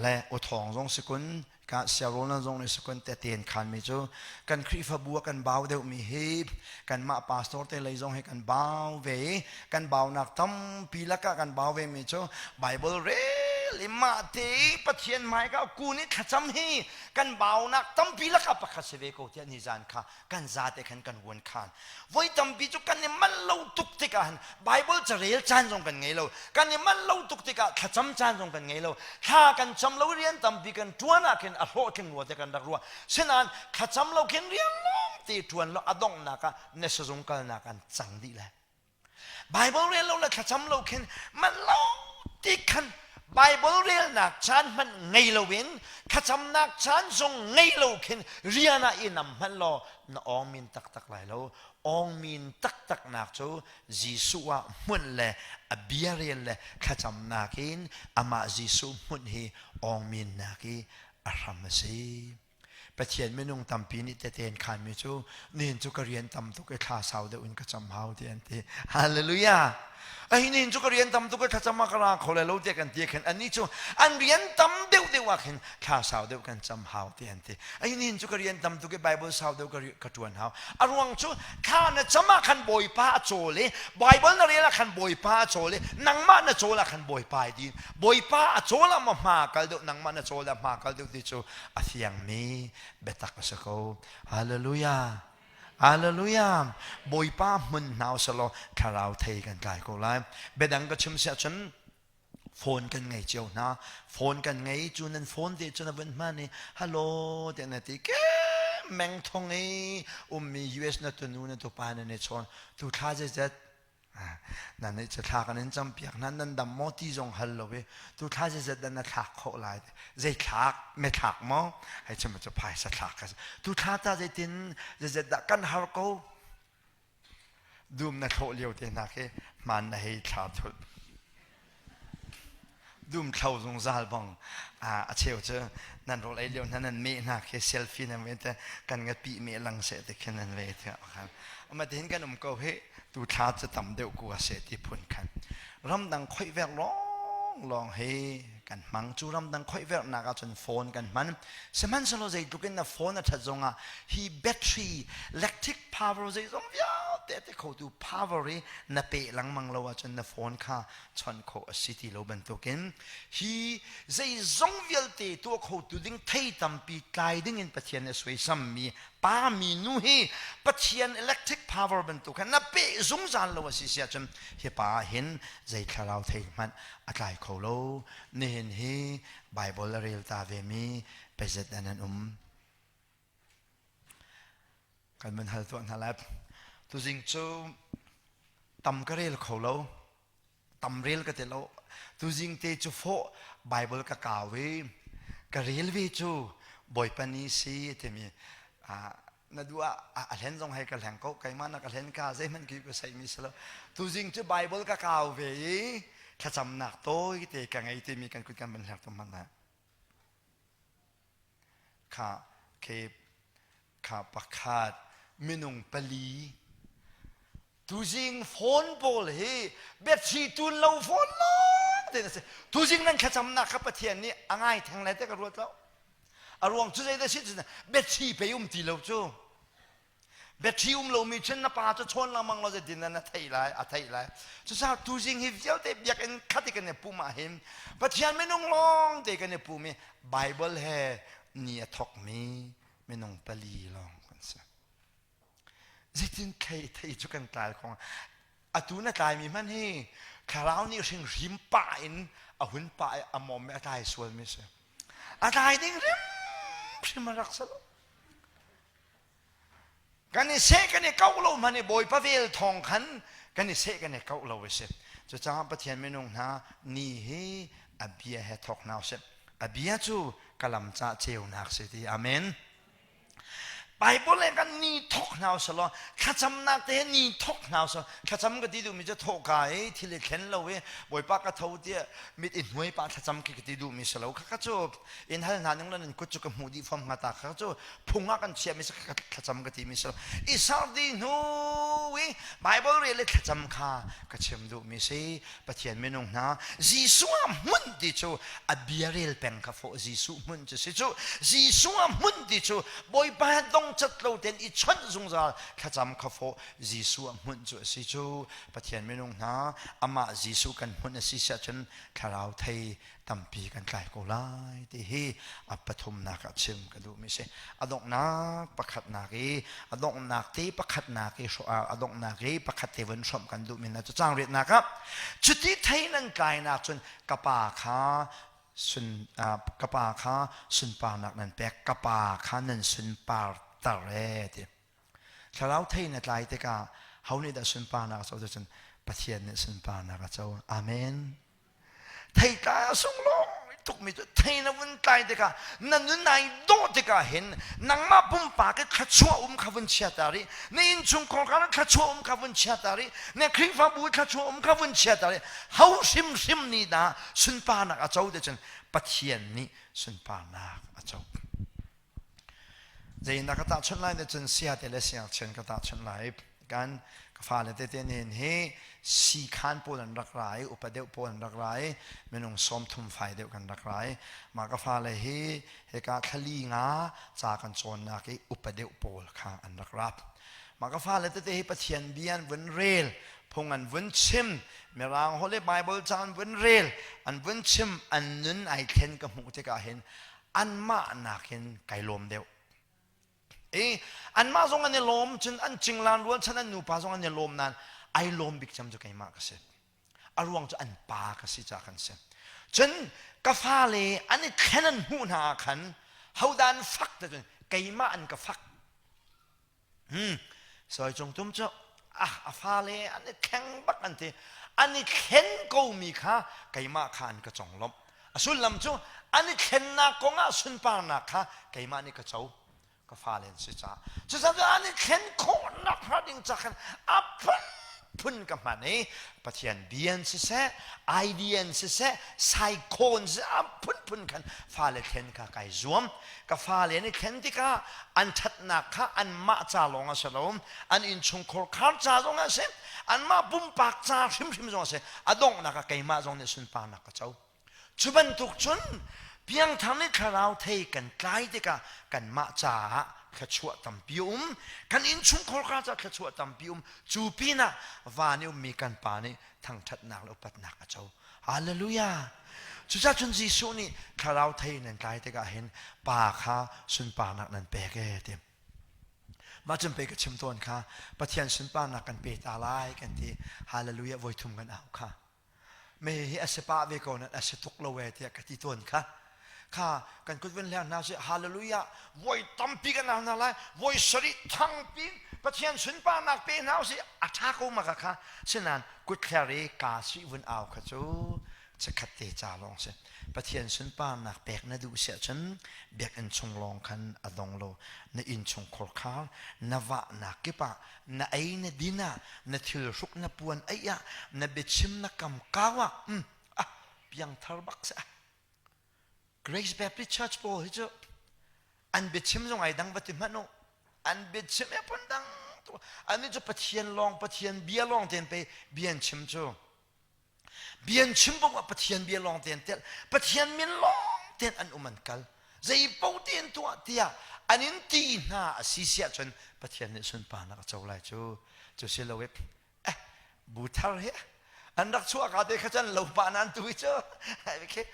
le awthawng zong si kun ka siarawlna zong nih si kun teten khanmi cu kan Khrihfabu ah kan bau deuhmi hi kanmah pastor te lei zong hi kan bau ve i kan baunak tampi lakah kan bau ve mi cu Bible rel i mah te Pathian hmaika kun i thlacam hi kan baunak tampi lakah pakhat si ve ko tiah nizan kha kan zate khan kan vuan khan voi tampi cu kan i manh lo tuk tikah han Bible carel caan zong kan ngei lo kan i manh lo tuk tikah thlacam caan zong kan ngei lo thla kan cam lo rian tampi kan tuan ah khin a hlawhtling rua te kan rak ruah sinain thlacam lo khin rian lawng te tuan lo a donghnak ah na sazung kalnak an cang dih lai Bible rel lo le thlacam lo khin manh lo ti khan Bible relnak caan hmanh ngei loin thlacamnak caan zong ngei lo khin rian ah i nam hmanh law na awngmin taktak lai lo awngmin taktaknak cu Jesuh ah hmunh le a bia rel le thlacamnak in amah Jesuh hmunh hi awngminnak i a hram a si. Pathian minung tampi nih tete an khanmi cu nihin cu ka rian tam tuk i thla sau deuh in ka cam hau ti an ti. Hallelujah! Ai nin cu ka rian tam tuk thlacam ah ka ra kho lai lo tiah kan ti khin annih cu an rian tam deuh deuh ah khin thla sau deuh kan cam hau ti an ti. Ai nin cu ka rian tam tuk i Bible sau deuh ka ṭuan hau. A ruang cu thla na cam ah khan Bawipa a cawl i Bible na rel ah khan Bawipa a cawl i nangmah na cawl ah khan Bawipa ai din. Bawipa a cawl ah ma hma kal deuh nangmah na cawl ah hma kal deuh ti cu a fiangmi biatak a si ko. Hallelujah. Hallelujah. Bawipa hmun hna usalaw thlarau thei kan tlai ko lai. Biadang ka chim siah cun phone kan ngei cio hna. Phone kan ngei cu nan phone te cun a vun hman i hello tiah na ti ke meng thong i ummi US na tunu na tupa nan i chawn tu thla zeizat Nan nih cu thla kan in campiak hna nan dam maw ti zong hal lo i tu thla zeizat dah na thlak khawh lai zei thlak me thlak maw hei chim cu phaisa thlak ka tu thla ta zeitin zeizat dah kan har ko dum na thlawh lio te hna khi hmaan na hei thla thulh Dum thlo zungzal bang a cheu cu nan rawl ei lio hna nan meh hna khi selfie nan ve te kan ngapi meh lang seh te khin nan ve te khan ama tihin kan um ko hi tu thla cu tam deuh ku se ti phun khan ramdang khoi ver long long hi kan hmang cu ramdang khoi ver nak ah cun phone kan hman sihmanhsehlaw zeitluk in na phone a that zong ah hi battery electric power zeizong vialte te khotu power i na pe lengmang lo ahcun na phone kha chawnh khawh a si ti lo bantukin hi zeizong vialte tuah khotu ding thei tampi tlai ding in Pathian nih a suaisammi pa mi nu hi Pathian electric power bantuk khan na peh zungzal lo a si si ahcun hi pa ah hin zei thlarau thei hmanh a tlai kho lo nihin hi Bible a rel ta ve mi pezet an an um Kan van hal tuah hna lai. Tuzing cu tam ka rel kho lo. Tam rel ka ti lo. Tuzing te cu fawh Bible ka kau i ka rel ve cu Bawipa ni si timi na duh ah a hlen zong hei ka hleng ko keimah na ka hlen ka zeihmanh khi ka saimi si lo tuzing cu Bible ka kau ve i thlacamnak tawi te ka ngei timi kan kut kan van hlek tu hmanh Kha ke kha pakhat minung pali tuzing phone pawl hi biathli tun lo phone lawng te na si tuzing nan thlacamnak kha Pathian nih a ngai theng lai te ka ruat lo a ruang cu zeidah si biathli pei um ti lo cu Biathli um lomi cun na pa cu chawn lengmang law zeitin na theih lai a theih lai cucaah tuzing hi vialte biakinn khat i kan i pum ah hin Pathian minung lawng te kan i pum i Bible he ni a thawkmi minung pali lawng kan si zeitin thei thei cu kan tlai khong atu na tlaimi hmanh hi thlarau nih hringhrim pah in a hun pah i a mawm i a tlai sualmi si a tlai ding hrimhrim a rak si lo Kan i seh kan i kauh lo hmanh i Bawipa vel thawng khan kan i seh kan i kauh lo a si. Cucaah Pathian minung hna ni hi a bia he thawk hna usih. A bia cu ka lam ca ceunak si ti. Amen. Bible he kan ni thawk hna usih law thlacamnak te he ni thawk hna usih. Thlacam ka ti duhmi cu thawhka i thil i thlen lo i Bawipa ka tho tiah mit i hnuai pah thlacam khi ka ti duhmi si lo. Khakha cu in hal hna ning la nan kut cu ka hmuh dih fam hnga ta kha cu phung ah kan chiahmi si thlacam ka timi si i sardi hnu i Bible rel i thlacam kha ka chim duhmi si Pathian minung hna Jesuh ah hmun ti cu a bia rel peng kha fawh Jesuh hmun cu si cu Jesuh ah hmun ti cu Bawipa dong cat lo ten i chawnh zungzal thlacam kha fawh Jesuh ah hmun cu a si cu Pathian minung hna amah Jesuh kan hmun a si siah cun thlarau thei tampi kan tlai ko lai ti hi a pathumnak ah chim ka duhmi si a donghnak pakhatnak i a donghnak te pakhatnak i a donghnak i pakhat te vun hrawmh kan duhmi na cu cang riatnak ah cuti thei nan tlainak cun ka pa kha sun ka pa kha sunparnak nan pek ka pa kha nan sunpar tar e ti thlarau thei na tlai tikah ho nih dah sunparnak a co cun Pathian nih sunparnak a co amen Theitlai a sunglawi tukmi cu thei na vun tlai tikah na nun ai dawh tikah hin nangmah pumpak i thluachuah um kha vun chia ta rih na innchungkhar kha thluachuah um kha vun chia ta rih na Khrihfabu thluachuah um kha vun chia ta rih ho hrimhrim nih dah sunparnak a co te cun Pathian nih sunparnak a co zei na ka tahchunh lai na cun siate le siangchian ka tahchunh lai. kan ka fale tete nen hi siikhan pawl an rak ra i upa deuh pawl an rak ra i minung 30 fai deuh kan rak ra i mah ka fale hi hika thlali nga ca kan cawnnak i upa deuh pawl kha an rak ra. Mah ka fale tete hi Pathian bia an vun rel, phung an vun chim, Mirang holh i Bible ca an vun rel, an vun chim, an nun ai thlen ka hmuh tikah hin anmah nakin kai lawm deuh. I anmah zong an i lawm, cun an cinglan rualchan an nupa zong an i lawm nain ai lawm bik cem cu keimah ka si. A ruang cu an pa ka si caah kan si. Cun ka fale an i thlen an hmuh hna ah khan hodah an fak te cun keimah an ka fak. Hmm. Soi cung tum cu ah a fale an i thleng bak an ti. An i thlen komi kha keimah kha an ka conglawmh. A sullam cu an i thlennak kong ah sunparnak kha keimah nih ka co. Ka fale an si caah. Cucaah an i thlen khawhnak hnga ding ca khan a phunphun ka hman i Pathian bia in siseh, idea in siseh, psycho in siseh, a phunphun khan fale thlen kha kai zuam. Ka fale an i thlen tikah an ṭhatnak kha anmah ca lawng a si lo, an innchungkhar khar ca zong a si, anmah pumpak ca hrimhrim zong a si. A donghnak ah keimah zong nih sunparnak ka co. Cu bantuk cun piangthar nih thlarau thei kan tlai tikah kanmah caah thluachuah tampi a um. Kan innchungkhar ka caah thluachuah tampi um. Cu pinah van i ummi kan Pa nih thangṭhatnak le upatnak a co. Hallelujah! Cucaah cun Jesuh nih thlarau thei nan tlai tikah hin Pa kha sunparnak nan pek ee ti. Mah cun pei ka chim tawn kha Pathian sunparnak kan pe ta lai kan ti. Hallelujah voi thum kan au kha. Me hi a si pah ve ko nan a si tuk lo ee tiah ka ti tawn kha. Kha kan kut vun hleng hna sih hallelujah voi tampi kan au hna lai voi sarih thangpi Pathian sunparnak pe hna usih a ṭha ko ma ka kha sinain kut thler i kaa sih vun au kha cu chikkhat te ca lawng si Pathian sunparnak pek na duh si ahcun biakinn chung lawng khan a dong lo na inn chung khurkhar na vahnak kip ah na ei na din ah na thil hruk na puan ei ah na biachim na kam kau ah mm, ah piangthar bak si Grace Baptist Church pawl hi cu an biachim zong ai dang va ti hmanh u an biachim e phun dang ani cu Pathian lawng Pathian bia lawng ten pe bia an chim cu bia an chim bok ah Pathian bia lawng ten tel Pathian min lawng ten an um an kal zei po ten tuah tiah an in ti hna a si siah cun Pathian nih sunparnak a co lai cu cu si lo eh bu thar hi an rak chuah ka te kha cun lo pa nan tu cu khi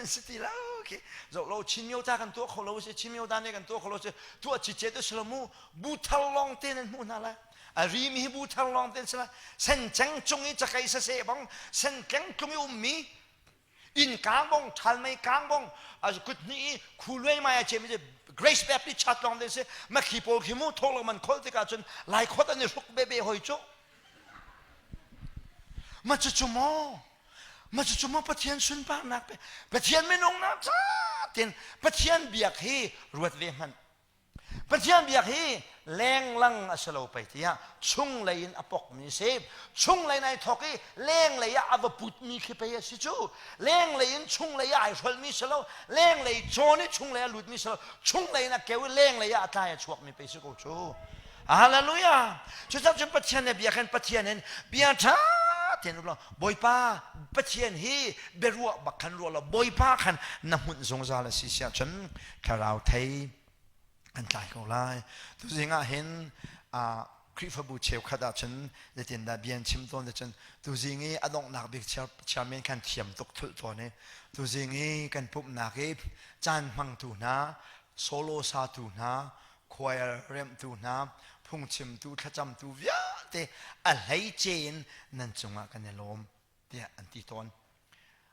si ti lo khi zoh lo chin myo ta kan tuah kho lo si chin myo ta ne kan tuah kho lo si tuah chi che tu si lo mu bu thar long te nan hmuh hna lai a ri mi hi bu thar long te si lai sen cheng cung i cakei sa se bang sen tleng tlung i um mi inn kang bong ṭhal mei kang bong kut hnih i khu luai mai a cem i Grace Baptist Church lawng te si makhi pawl khi mu thawk lo man khol tikah cun lai khot an i hruk bebe hoi cu ma cu cu maw ma cu cu maw Pathian sunparnak pe Pathian minung na ca tin Pathian biak hi ruat ve hmanh Pathian biak hi lenglang a si lo pei tiah chunglei in a pokmi si. Chunglei in ai thawk i lenglei ah a va putmi khi pei a si cu. Lenglei in chunglei ah ai hrolhmi si lo. Lenglei cawn i chunglei a lutmi si lo. Chunglei in a keu i lenglei ah a tlai a chuakmi pei si ko cu. Hallelujah! Cucaah cun Pathian le bia khan Pathian in bia ṭha tein um law Bawipa Pathian hi biaruah bak khan ruah law Bawipa khan na hmunh zungzal a si siah cun thlarau thei an tlai ko lai. Tuzing ah hin Khrihfabu cheukhat ahcun zeitindah bia an chim tawn cun tuzing i a donghnak bik chairman khan thiam tuk thulh tawn i tuzing i kan pumhnak i caan hmangtu hna solo satu hna choir remhtu hna phungchimtu thlacamtu vialte a hleice in nan cungah kan i lawm tiah an ti tawn.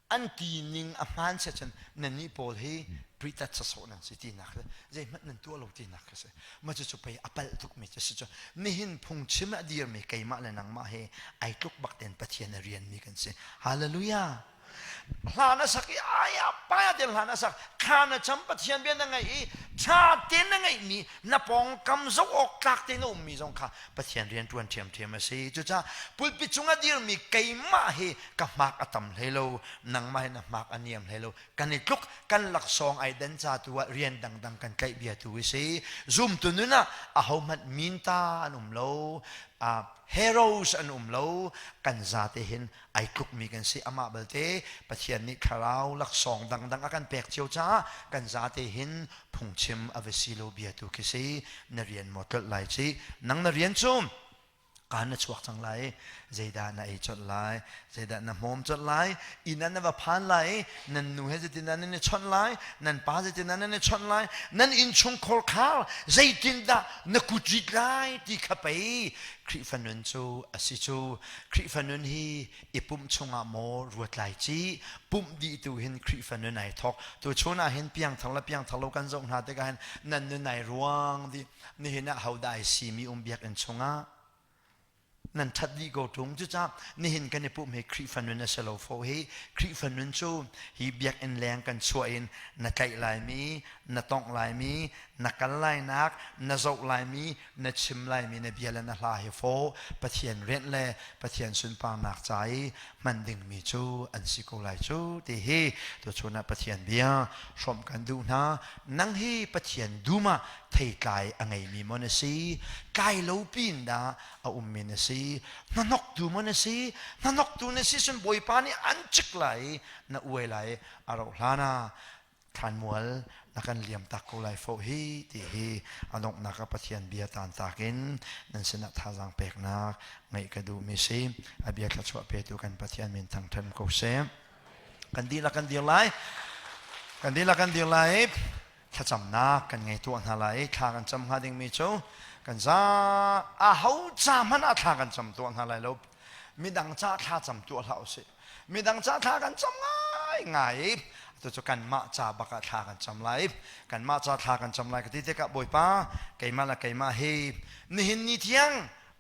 An ti ning a hmaan si cun nannih pawl hi pritat sasawh nan si tinak le zeihmanh nan tuah lo tinak kha si. Mah cucu pei a palh tukmi cu si cu nihin phungchim a dirmi keimah le nangmah he ai tluk bak tein Pathian a rianmi kan si. Hallelujah! Hla na sak i aya paya ten hla na sak thla na cam Pathian bia na ngaih i ṭha tein na ngeihmi na pawngkam zoh awk tlak tein a ummi zong kha Pathian rian ṭuan ṭhiamṭhiam a si cucaah pulpit cung a dirmi keimah hi ka hmak a tam hlei lo nangmah hi na hmak a niam hlei lo kan i tluk kan laksawng ai den ca tu ah rian dangdang kan tlaih bia tu a si zumtu nun ah ahohmanh minta an um lo. Heroes an um lo. Kan zate hin ai tlukmi kan si. Amah belte Pathian nih thlarau laksawng dangdang a kan pek cio caah kan zate hin phungchim a va si lo bia tu khi si. Na rian maw tlolh lai ci? Nang na rian cu kaan na chuak cang lai, zeidah na ei colh lai, zeidah na hmawm colh lai, inn ah na va phan lai, nan nu he zeitindah nan i chawnh lai, nan pa zeitindah nan i chawnh lai, nan innchungkhar khar zeitindah na kut rit lai ti kha pei Khrihfa nun cu a si cu. Khrihfa nun hi i pumh chungah maw ruat lai ci, pumh dih tu hin Khrihfa nun ai thawk. Tuchun ah hin piangthar le piangthar lo kan zoh hna tikah hin nan nun ai ruang dih. Nihin ah hodah ai simi um biakinn chungah nan ṭhat dih ko ṭung. Cucaah nihin kan i pumh hi Khrihfa nun a si lo fo hi. Khrihfa nun cu hi biakinn leng kan chuah in na tlaih laimi, na tongh laimi, na kal lainak, na zoh laimi, na chim laimi na bia le na hla hi fo Pathian rianh le Pathian sunparnak ca i hman dingmi cu an si ko lai cu ti hi tuchun ah Pathian bia hrawmh kan duh hna. Nang hi Pathian dum ah theitlai a ngeimi maw na si? Tlai lo piin dah a ummi na si? Hnahnoktu maw na si? Hnahnoktu na si cun Bawipa nih an cik lai i na uai lai i a rauh hlan ah thlanmual na kan liam tak ko lai fo hi ti hi a donghnak ah Pathian bia tantak in nan sinah thazaang peknak ngeih ka duhmi si. A bia thluachuah petu kan Pathian min thangṭhat ko seh. Kan dihlak kan dir lai. Kan dihlak kan dir lai. Thlacamnak kan ngei tuah hna lai. Thla kan cam hnga dingmi cu kan za a ho ca hmanh ah thla kan cam tuah hna lai lo. Midang ca thla cam tuah hlah usih. Midang ca thla kan cam ngai ngai i atu cu kanmah ca bak ah thla kan cam lai. Kanmah ca thla kan cam lai ka ti tikah Bawipa keimah le keimah hi nihin ni tiang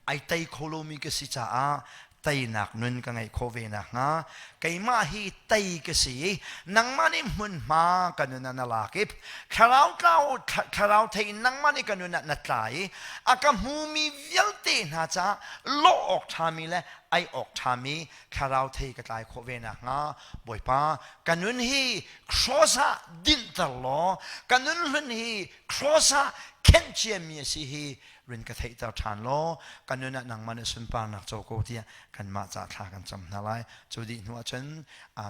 ai tei kho lomi ka si caah teinak nun ka ngeih khawh ve nakhnga keimah hi tei ka si i nangmah nih hmunhma ka nun ah na lak i thlarau tlau thlarau thei in nangmah nih ka nun ah na tla i a ka hmumi vialte hna caah lawh awk ṭhami le ai awk ṭhami thlarau thei ka tlai khawh ve nakhnga Bawipa ka nun hi cross ah dinhter law ka nun hlun hi cross ah khenh ciami a si hi rin ka theihter ṭhan law ka nun ah nangmah nih sunparnak co ko tiah kanmah ca thla kan cam hna lai. Cu dih hnu ahcun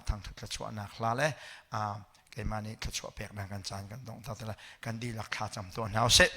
thangṭhat thluachuahnak hla le keimah nih thluachuah peknak kan caan kan donghter te lai. Kan dihlak thla cam tuah hna usih.